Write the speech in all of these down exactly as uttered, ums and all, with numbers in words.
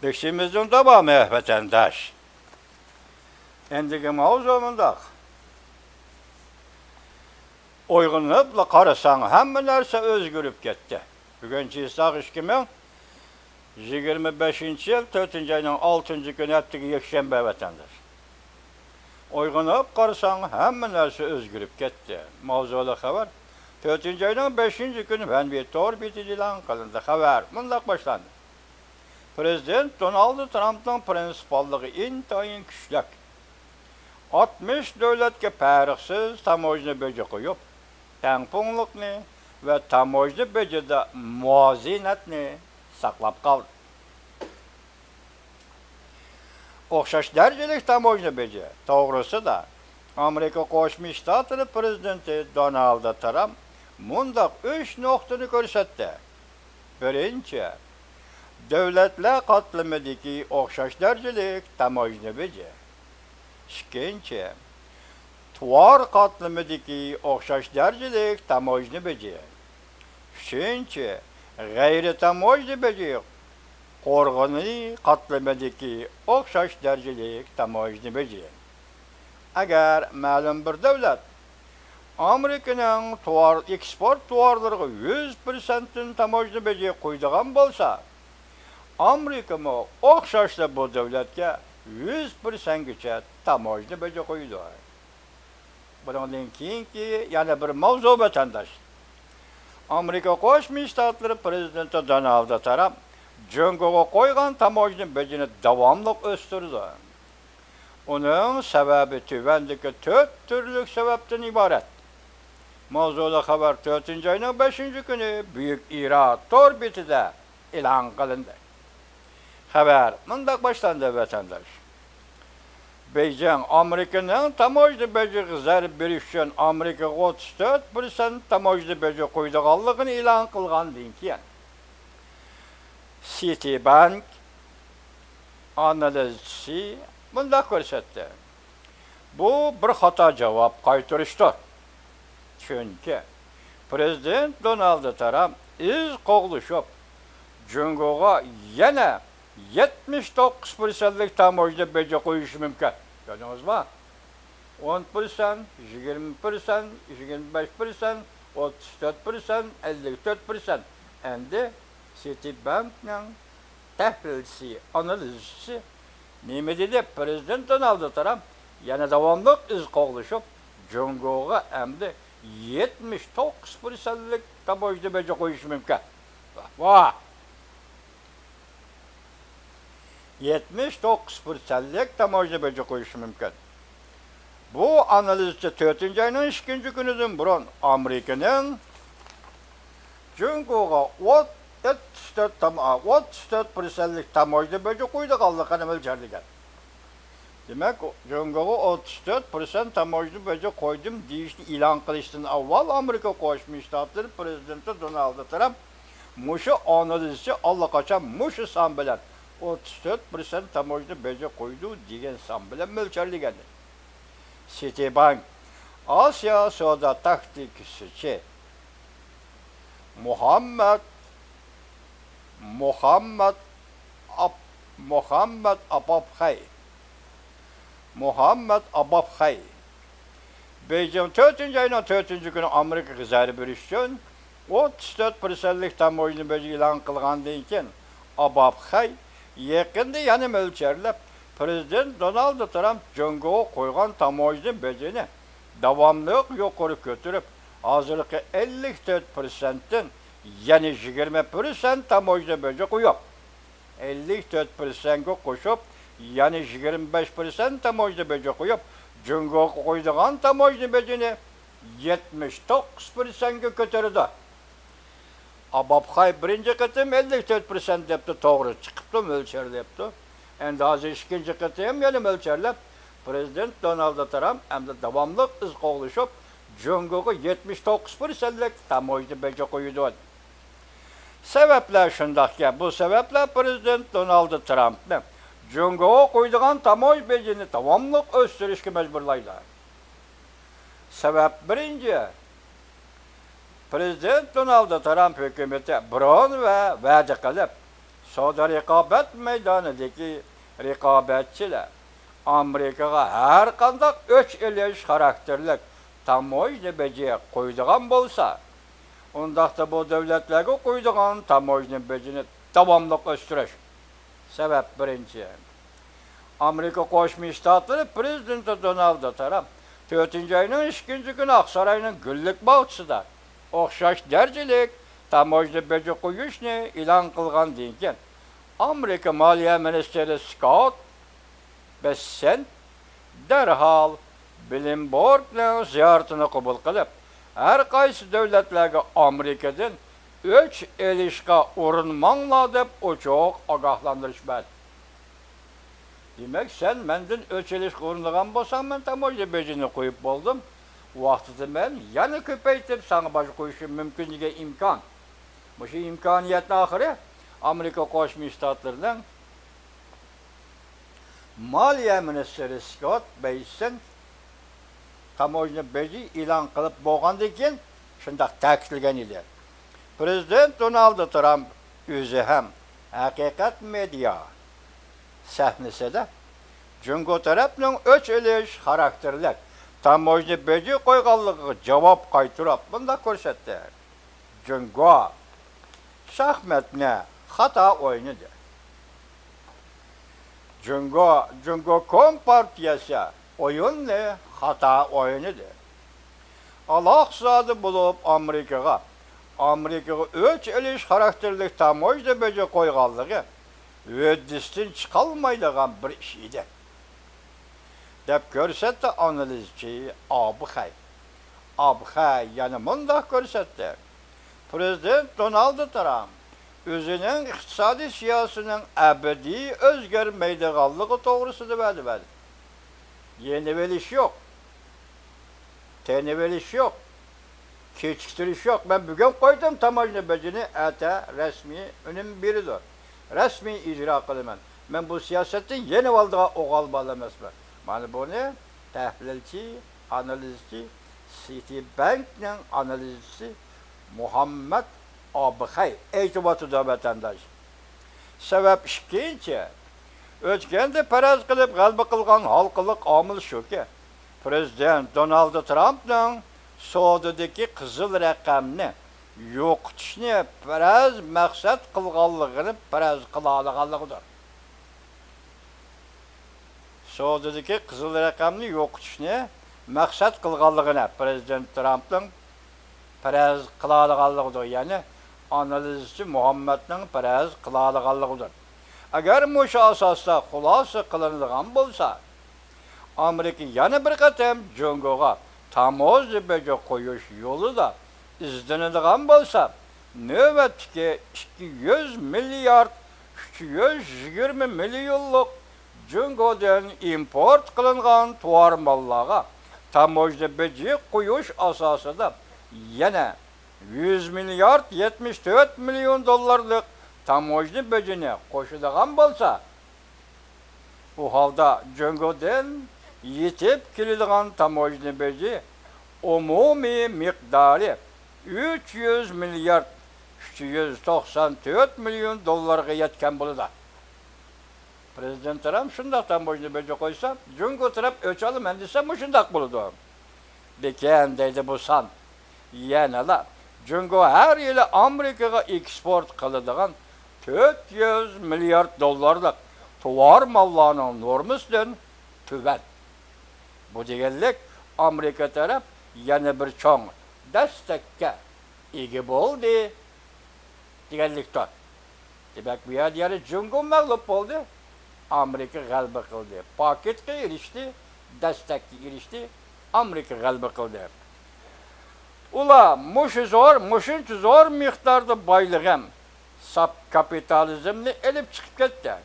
چېكىشىمىزنىڭ داۋامى، ۋەتەنداش. ئەندىكى ماۋزۇ مۇنداق. ئويغىنىپلا قارىساڭ، ھەممە نەرسە ئۆزگىرىپ كەتتى. بۈگۈن چىساق ئىككى مىڭ يىگىرمە بەشىنچى يىل، تۆتىنچى ئاينىڭ ئالتىنچى كۈنى، ھەپتىكى يەكشەنبە، ۋەتەنداش. ئويغىنىپ قارىساڭ، ھەممە نەرسە ئۆزگىرىپ كەتتى. ماۋزۇلۇق خەۋەر تۆتىنچى ئاينىڭ بەشىنچى كۈنى ۋەنبى تور بېتىدە ئېلان قىلىندى. خەۋەر مۇنداق باشلاندى. پىرېزىدېنت دونالد ترامپنىڭ پىرىنسىپاللىقى ئىنتايىن كۈچلۈك. ئاتمىش دۆلەتكە پەرقسىز تاموژنا بېجى قويۇپ، تەڭپۇڭلۇقنى ۋە تاموژنا بېجىدە مۇۋازىنەتنى ساقلاپ قالدى. ئوخشاش دەرىجىلىك تاموژنا بېجى توغرىسىدا ئامېرىكا قوشما شتاتلىرى پىرېزىدېنتى دونالد ترامپ مۇنداق ئۈچ نۇقتىنى كۆرسەتتى. بىرىنچى، دۆلەتلەر قاتلىمىدىكى ئوخشاش دەرىجىلىك تاموژنا بېجى. ئىككىنچى، تاۋار قاتلىمىدىكى ئوخشاش دەرىجىلىك تاموژنا بېجى. ئۈچىنچى، غەيرىي تاموژنا بېجى، قورغىنى قاتلىمىدىكى ئوخشاش دەرىجىلىك تاموژنا بېجى. ئەگەر مەلۇم بىر دۆلەت ئامېرىكىنىڭ تاۋار، ئېكسپورت تاۋارلىرىغا يۈز پىرسەنتتىن تاموژنا بېجى قويىدىغان بولسا، ئامېرىكىمۇ ئوخشاشلا بۇ دۆلەتكە يۈز پىرسەنتكىچە تاموژنا بېجى قويىدۇ. بۇنىڭدىن كېيىنكى يەنە بىر ماۋزۇ، ۋەتەنداش. ئامېرىكا قوشما شتاتلىرى پىرېزىدېنتى دونالد ترامپ جۇڭگوغا قويغان تاموژنا بېجىنى داۋاملىق ئۆستۈرىدۇ. ئۇنىڭ سەۋەبى تۆۋەندىكى تۆت تۈرلۈك سەۋەبتىن ئىبارەت. ماۋزۇلۇق خەۋەر تۆتىنچى ئاينىڭ بەشىنچى كۈنى بۈيۈك ئىرا تور بېتىدە ئېلان قىلىندى. خەۋەر مۇنداق باشلاندى، ۋەتەنداش. بېيجىڭ ئامېرىكىنىڭ تاموژنا بېجىغا زەربە بېرىش ئۈچۈن ئامېرىكىغا ئوتتۇز تۆت پىرسەنت تاموژنا بېجى قويىدىغانلىقىنى ئېلان قىلغاندىن كېيىن، سىتىبانك ئانالىزچىسى مۇنداق كۆرسەتتى. بۇ بىر خاتا جاۋاب قايتۇرۇشتۇر. چۈنكى پىرېزىدېنت دونالد ترامپ ئىز قوغلىشىپ، جۇڭگوغا يەنە يەتمىش توققۇز پىرسەنتلىك تاموژنا بېجى قويۇشى مۇمكىن. كۆردىڭىزمۇ؟ ئون پىرسەنت، يىگىرمە پىرسەنت، يىگىرمە بەش پىرسەنت، ئوتتۇز تۆت پىرسەنت، ئەللىك تۆت پىرسەنت. ئەمدى سىتىبانكنىڭ تەھلىلچىسى، ئانالىزچىسى نېمە دېدى؟ پىرېزىدېنت دونالد ترامپ يەنە داۋاملىق ئىز قوغلىشىپ، جۇڭگوغا ئەمدى يەتمىش توققۇز پىرسەنتلىك تاموژنا بېجى قويۇشى مۇمكىن. ۋاھ! يەتمىش توققۇز پىرسەنتلىك تاموژنا بېجى قويۇشى مۇمكىن. بۇ ئانالىزچى تۆتىنچى ئاينىڭ ئىككىنچى كۈنىدىن بۇرۇن ئامېرىكىنىڭ جۇڭگوغا ئوت-، ئوتتۇز تۆت تام-، ئوتتۇز تۆت پىرسەنتلىك تاموژنا بېجى قويىدىغانلىقىنى مۆلچەرلىگەن. دېمەك، جۇڭگوغا ئوتتۇز تۆت پىرسەنت تاموژنا بېجى قويدۇم دېيىشنى ئېلان قىلىشتىن ئاۋۋال ئامېرىكا قوشما شتاتلىرى پىرېزىدېنتى دونالد ترامپ مۇشۇ ئانالىزچى ئاللىقاچان مۇشۇ سان بىلەن، ئوتتۇز تۆت پىرسەنت تاموژنا بېجى قويىدۇ دېگەن سان بىلەن مۆلچەرلىگەن. سىتىبانك ئاسىيا سودا تاكتىكىسىچى مۇھەممەد، مۇھەممەد ئاپ-، مۇھەممەد ئابابخەي، مۇھەممەد ئابابخەي بېيجىڭ تۆتىنچى ئاينىڭ تۆتىنچى كۈنى ئامېرىكىغا زەربە بېرىش ئۈچۈن ئوتتۇز تۆت پىرسەنتلىك تاموژنا بېجى ئېلان قىلغاندىن كېيىن، ئابابخەي يېقىندا يەنە مۆلچەرلەپ، پىرېزىدېنت دونالد ترامپ جۇڭگوغا قويغان تاموژنا بېجىنى داۋاملىق يۇقىرى كۆتۈرۈپ، ھازىرقى ئەللىك تۆت پىرسەنتتىن يەنە يىگىرمە پىرسەنت تاموژنا بېجى قويۇپ، ئەللىك تۆت پىرسەنتكە قوشۇپ، يەنە يىگىرمە بەش پىرسەنت تاموژنا بېجى قويۇپ، جۇڭگوغا قويىدىغان تاموژنا بېجىنى يەتمىش توققۇز پىرسەنتكە كۆتۈرىدۇ. ئابابخاي بىرىنچى قېتىم ئەللىك تۆت پىرسەنت دەپتۇ، توغرا چىقىپتۇ، مۆلچەرلەپتۇ. ئەمدى ھازىر ئىككىنچى قېتىم يەنە مۆلچەرلەپ، پىرېزىدېنت دونالد ترامپ ئەمدى داۋاملىق ئىز قوغلىشىپ، جۇڭگوغا يەتمىش توققۇز پىرسەنتلىك تاموژنا بېجى قويىدۇ. سەۋەبلەر شۇنداقكەن، بۇ سەۋەبلەر پىرېزىدېنت دونالد ترامپنى جۇڭگوغا قويىدىغان تاموژنا بېجىنى داۋاملىق ئۆستۈرۈشكە مەجبۇرلايدۇ. سەۋەب بىرىنچى، پىرېزىدېنت دونالد ترامپ ھۆكۈمىتى بۇرۇن ۋە ۋەدە قىلىپ، سودا رىقابەت مەيدانىدىكى رىقابەتچىلەر ئامېرىكىغا ھەرقانداق ئۆچ ئېلىش خاراكتېرلىك تاموژنا بېجى قويىدىغان بولسا، ئۇنداقتا بۇ دۆلەتلەرگە قويىدىغان تاموژنا بېجىنى داۋاملىق ئۆستۈرۈش. سەۋەب بىرىنچى، ئامېرىكا قوشما شتاتلىرى پىرېزىدېنتى دونالد ترامپ تۆتىنچى ئاينىڭ ئىككىنچى كۈنى ئاقساراينىڭ گۈللۈك باغچىسىدا ئوخشاش دەرىجىلىك تاموژنا بېجى قويۇشنى ئېلان قىلغاندىن كېيىن، ئامېرىكا مالىيە مىنىستىرى سكوت بېسسېنت دەرھال بلومبېرگنىڭ زىيارىتىنى قوبۇل قىلىپ، ھەر قايسى دۆلەتلەرگە ئامېرىكىدىن ئۆچ ئېلىشقا ئۇرۇنماڭلار دەپ ئوچۇق ئاگاھلاندۇرۇش بەردى. دېمەك، سەن مەندىن ئۆچ ئېلىشقا ئۇرۇنىدىغان بولساڭ، مەن تاموژنا بېجىنى قويۇپ بولدۇم. ۋاقتىدا مەن يەنە كۆپەيتىپ ساڭا باج قويۇشۇم مۇمكىن دېگەن ئىمكان. مۇشۇ ئىمكانىيەتنى ئاخىرى ئامېرىكا قوشما شتاتلىرىنىڭ مالىيە مىنىستىرى سكوت بېسسېنت تاموژنا بېجى ئېلان قىلىپ بولغاندىن كېيىن شۇنداق تەكىتلىگەن ئىدى. پىرېزىدېنت دونالد ترامپ ئۆزى ھەم ھەقىقەت مېدىيا سەھنىسىدە جۇڭگو تەرەپنىڭ ئۆچ ئېلىش خاراكتېرلىك تاموژنا بېجى قويغانلىقىغا جاۋاب قايتۇرۇپ مۇنداق كۆرسەتتى: جۇڭگو شاھماتنى خاتا ئوينىدى. جۇڭگو، جۇڭگو كومپارتىيەسى ئويۇننى خاتا ئوينىدى. ئالاقزادە بولۇپ ئامېرىكىغا، ئامېرىكىغا ئۆچ ئېلىش خاراكتېرلىك تاموژنا بېجى قويغانلىقى ھۆددىسىدىن چىقالمايدىغان بىر ئىش ئىدى، دەپ كۆرسەتتى ئانالىزچى ئابخەي. ئابخەي يەنە مۇنداق كۆرسەتتى: پىرېزىدېنت دونالد ترامپ ئۆزىنىڭ ئىقتىسادىي سىياسىتىنىڭ ئەبەدىي ئۆزگەرمەيدىغانلىقى توغرىسىدا ۋەدە بەردى. يېنىۋېلىش يوق، تېنىۋېلىش يوق، كېچىكتۈرۈش يوق. مەن بۈگۈن قويدۇم تاموژنا بېجىنى، ئەتە رەسمىي ئۈنۈم بېرىدۇ. رەسمىي ئىجرا قىلىمەن. مەن بۇ سىياسەتتىن يېنىۋالىدىغان ئوغۇل بالا ئەمەسمەن. مانا بۇنى تەھلىلچى، ئانالىزچى، سىتى بەنكنىڭ ئانالىزچىسى مۇھەممەد ئابخەي ئېيتىۋاتىدۇ، ۋەتەنداش. سەۋەب ئىككىنچى، ئۆتكەندە پەرەز قىلىپ غەلىبە قىلغان ھالقىلىق ئامىل شۇكى، پىرېزىدېنت دونالد ترامپنىڭ سودىدىكى قىزىل رەقەمنى يوقىتىشنى پەرەز مەقسەت قىلغانلىقىنى پەرەز قىلالىغانلىقىدۇر. سودىدىكى قىزىل رەقەمنى يوقىتىشنى مەقسەت قىلغانلىقىنى پىرېزىدېنت ترامپنىڭ پەرەز قىلالىغانلىقىدۇر، يەنى ئانالىزچى مۇھەممەدنىڭ پەرەز قىلالىغانلىقىدۇر. ئەگەر مۇشۇ ئاساستا خۇلاسە قىلىنىدىغان بولسا، ئامېرىكا يەنە بىر قېتىم جۇڭگوغا تاموژنا بېجى قويۇش يولىدا ئىزدىنىدىغان بولسا، نۆۋەتتىكى ئىككى يۈز مىليارد ئۈچ يۈز يىگىرمە مىليونلۇق جۇڭگودىن ئىمپورت قىلىنغان تاۋار ماللارغا تاموژنا بېجى قويۇش ئاساسىدا يەنە يۈز مىليارد يەتمىش تۆت مىليون دوللارلىق تاموژنا بېجىنى قوشىدىغان بولسا، ئۇ ھالدا جۇڭگودىن يېتىپ كېلىدىغان تاموژنا بېجى ئومۇمىي مىقدارى ئۈچ يۈز مىليارد ئۈچ يۈز توقسان تۆت مىليون دوللارغا يەتكەن بولىدۇ. پىرېزىدېنت ترامپ شۇنداق تاموژنا بېجى قويسا، جۇڭگو تەرەپ ئۆچ ئالىمەن دېسە، مۇشۇنداق بولىدۇ. لېكىن، دەيدۇ بۇ سان، يەنىلا جۇڭگو ھەر يىلى ئامېرىكىغا ئېكسپورت قىلىدىغان تۆت يۈز مىليارد دوللارلىق تاۋار ماللارنىڭ نورمىسىدىن تۆۋەن. بۇ دېگەنلىك، ئامېرىكا تەرەپ يەنە بىر چوڭ دەستەككە ئىگە بولدى دېگەنلىكتۇر. دېمەك، بۇ يەردە يەنە جۇڭگو مەغلۇپ بولدى، ئامېرىكا غەلىبە قىلدى. پاكىتقا ئېرىشتى، دەستەككە ئېرىشتى، ئامېرىكا غەلىبە قىلدى. ئۇلار مۇشۇ زور، مۇشۇنچە زور مىقداردا بايلىقىم، ساپ كاپىتالىزمنى ئېلىپ چىقىپ كەتتى.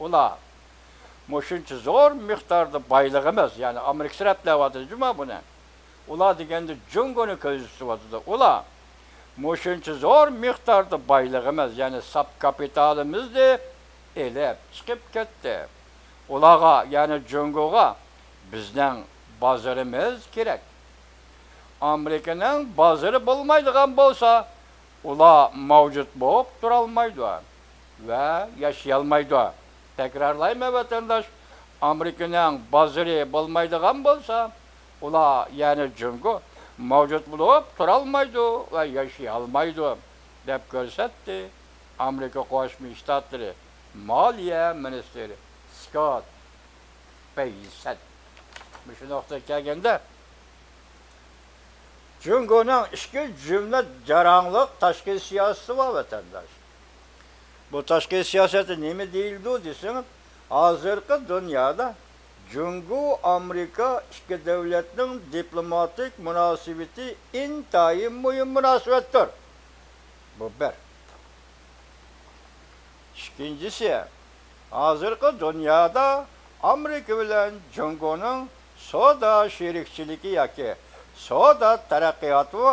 ئۇلار مۇشۇنچە زور مىقداردا بايلىقىمىز، يەنى ئامېرىكا تەرەپ دەۋاتىدۇ جۇما بۇنى. ئۇلار دېگەندە جۇڭگونى كۆزدە تۇتۇۋاتىدۇ. ئۇلار مۇشۇنچە زور مىقداردا بايلىقىمىز، يەنى ساپ كاپىتالىمىزنى ئېلىپ چىقىپ كەتتى. ئۇلارغا، يەنى جۇڭگوغا بىزنىڭ بازىرىمىز كېرەك. ئامېرىكىنىڭ بازىرى بولمايدىغان بولسا، ئۇلار مەۋجۇت بولۇپ تۇرالمايدۇ. ۋە ياشىيالمايدۇ. تەكرارلايمەن، ۋەتەنداش، ئامېرىكىنىڭ بازىرى بولمايدىغان بولسا، ئۇلار، يەنى جۇڭگو، مەۋجۇت بولۇپ تۇرالمايدۇ ۋە ياشىيالمايدۇ، دەپ كۆرسەتتى ئامېرىكا قوشما شتاتلىرى مالىيە مىنىستىرى سكوت بېيسېنت. مۇشۇ نۇقتىغا كەلگەندە، جۇڭگونىڭ ئىككى جۈملە جاراڭلىق تاشقى سىياسىتى بار، ۋەتەنداش. بۇ تاشقى سىياسەتتە نېمە دېيىلىدۇ دېسىڭىز، ھازىرقى دۇنيادا جۇڭگو ئامېرىكا ئىككى دۆلەتنىڭ دىپلوماتىك مۇناسىۋىتى ئىنتايىن مۇھىم مۇناسىۋەتتۇر. بۇ بىر. ئىككىنچىسى، ھازىرقى دۇنيادا ئامېرىكا بىلەن جۇڭگونىڭ سودا شېرىكچىلىكى ياكى سودا تەرەققىياتىمۇ،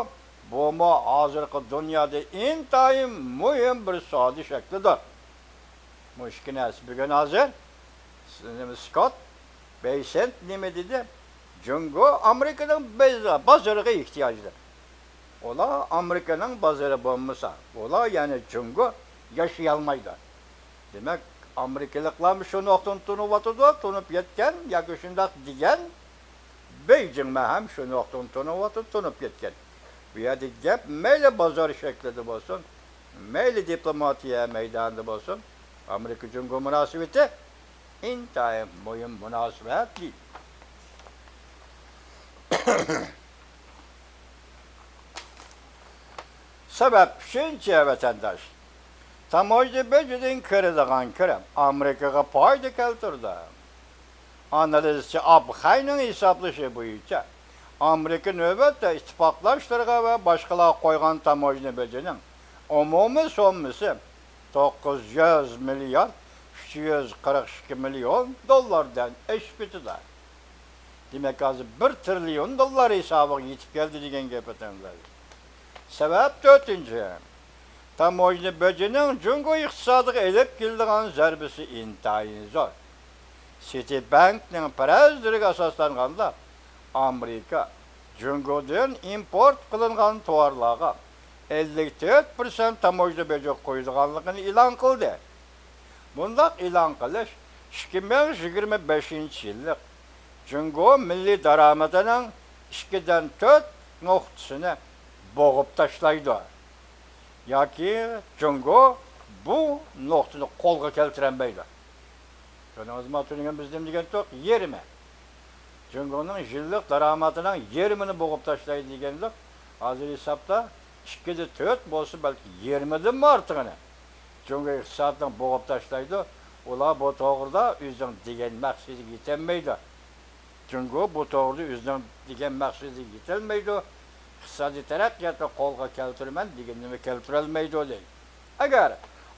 بۇمۇ ھازىرقى دۇنيادا ئىنتايىن مۇھىم بىر سودا شەكلىدۇر. بۇ ئىككى نەرسە بۈگۈن ھازىر، نېمە، سكوت بېيسېنت نېمە دېدى؟ جۇڭگو ئامېرىكىنىڭ بېز-، بازىرىغا ئېھتىياجلىق. ئۇلار ئامېرىكىنىڭ بازىرى بولمىسا، ئۇلار، يەنى جۇڭگو، ياشىيالمايدۇ. دېمەك، ئامېرىكىلىقلارمۇ شۇ نۇقتىنى تونۇۋاتىدۇ، تونۇپ يەتكەن ياكى شۇنداق دېگەن. بېيجىڭمۇ ھەم شۇ نۇقتىنى تونۇۋاتىدۇ، تونۇپ يەتكەن. بۇ يەردە گەپ مەيلى بازار شەكلىدە بولسۇن، مەيلى دىپلوماتىيە مەيدانىدا بولسۇن، ئامېرىكا جۇڭگو مۇناسىۋىتى ئىنتايىن مۇھىم مۇناسىۋەت دېدى. سەۋەب شۇنچە، ۋەتەنداش. تاموژنا بېجىدىن كىرىدىغان كىرىم ئامېرىكىغا پايدا كەلتۈرىدۇ. ئانالىزچى ئابخەينىڭ ھېسابلىشى بويىچە، ئامېرىكا نۆۋەتتە ئىتتىپاقداشلىرىغا ۋە باشقىلارغا قويغان تاموژنا بېجىنىڭ ئومۇمىي سوممىسى توققۇز يۈز مىليارد ئۈچ يۈز قىرىق ئىككى مىليون دوللاردىن ئېشىپ كېتىدۇ. دېمەك، ھازىر بىر تىرىليون دوللار ھېسابىغا يېتىپ كەلدى دېگەن گەپ ئەمەس. سەۋەب تۆتىنچى، تاموژنا بېجىنىڭ جۇڭگو ئىقتىسادىغا ئېلىپ كېلىدىغان زەربىسى ئىنتايىن زور. سىتى بانكنىڭ پەرەزلىرىگە ئاساسلانغاندا، ئامېرىكا جۇڭگودىن ئىمپورت قىلىنغان تاۋارلارغا ئەللىك تۆت پىرسەنت تاموژنا بېجى قويىدىغانلىقىنى ئېلان قىلدى. بۇنداق ئېلان قىلىش ئىككى مىڭ يىگىرمە بەشىنچى يىللىق جۇڭگو مىللىي دارامىتىنىڭ ئىككىدىن تۆت نۇقتىسىنى بوغۇپ تاشلايدۇ. ياكى جۇڭگو بۇ نۇقتىنى قولغا كەلتۈرەلمەيدۇ. كۆردىڭىزمۇ، تۈنۈگۈن بىز نېمە دېگەنتۇق؟ يېرىمى. جۇڭگونىڭ يىللىق دارامىتىنىڭ يېرىمىنى بوغۇپ تاشلايدۇ دېگەنتۇق. ھازىر ھېسابتا ئىككىدە تۆت بولسا، بەلكى يېرىمىدىنمۇ ئارتۇقىنى جۇڭگو ئىقتىسادىنىڭ بوغۇپ تاشلايدۇ. ئۇلار بۇ توغرىدا ئۆزىنىڭ دېگەن مەقسىتىگە يېتەلمەيدۇ. جۇڭگو بۇ توغرىدا ئۆزىنىڭ دېگەن مەقسىتىگە يېتەلمەيدۇ. ئىقتىسادىي تەرەققىياتنى قولغا كەلتۈرىمەن دېگىنىنى كەلتۈرەلمەيدۇ دەيدۇ. ئەگەر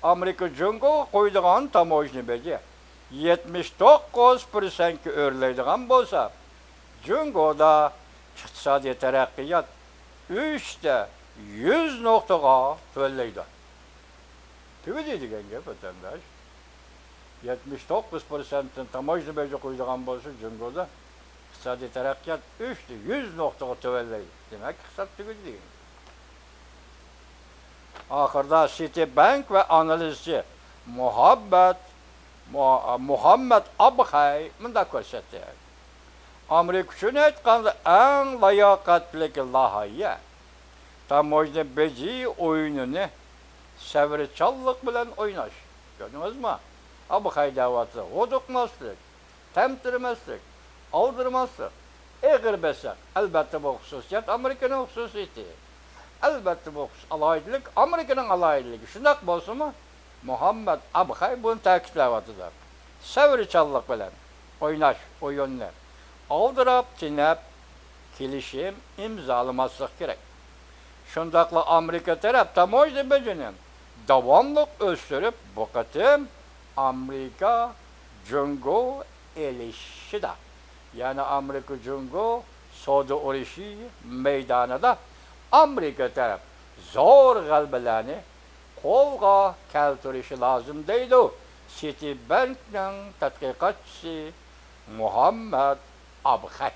ئامېرىكا جۇڭگوغا قويىدىغان تاموژنا بېجى يەتمىش توققۇز پىرسەنتكە ئۆرلەيدىغان بولسا، جۇڭگودا ئىقتىسادىي تەرەققىيات ئۈچتە يۈز نۇقتىغا تۆۋەنلەيدۇ. تۈگىدى دېگەن گەپ، ۋەتەنداش. يەتمىش توققۇز پىرسەنتتىن تاموژنا بېجى قويىدىغان بولسا، جۇڭگودا ئىقتىسادىي تەرەققىيات ئۈچتە يۈز نۇقتىغا تۆۋەنلەيدۇ. دېمەك، ئىقتىساد تۈگىدى دېگەن گەپ. ئاخىرىدا سىتى بانك ۋە ئانالىزچى مۇھەببەت، مۇ-، مۇھەممەد ئابخەي مۇنداق كۆرسەتتى. ئامېرىكا ئۈچۈن ئېيتقاندا، ئەڭ لاياقەتلىك لايىھە تاموژنا بېجى ئويۇنىنى سەۋرچانلىق بىلەن ئويناش. كۆردىڭىزمۇ؟ ئابخەي دەۋاتىدۇ، ھودۇقماسلىق، تەمتىرىمەسلىك، ئالدىرىماسلىق، ئېغىر بېسىق. ئەلۋەتتە، بۇ خۇسۇسىيەت ئامېرىكىنىڭ خۇسۇسىيىتى. ئەلۋەتتە، بۇ خۇس-، ئالاھىدىلىك ئامېرىكىنىڭ ئالاھىدىلىكى. شۇنداق بولسىمۇ، مۇھەممەد ئابخەي بۇنى تەكىتلەۋاتىدۇ. سەۋرچانلىق بىلەن ئويناش ئويۇنىنى ئالدىراپ، تېنەپ، كېلىشىم ئىمزالىماسلىق كېرەك. شۇنداقلا ئامېرىكا تەرەپ تاموژنا بېجىنى داۋاملىق ئۆستۈرۈپ، بۇ قېتىم ئامېرىكا جۇڭگو ئېلىشىشىدا، يەنى ئامېرىكا جۇڭگو سودا ئۇرۇشى مەيدانىدا ئامېرىكا تەرەپ زور غەلىبىلەرنى قولغا كەلتۈرۈشى لازىم، دەيدۇ سىتى بانكنىڭ تەتقىقاتچىسى مۇھەممەد ئابخەي.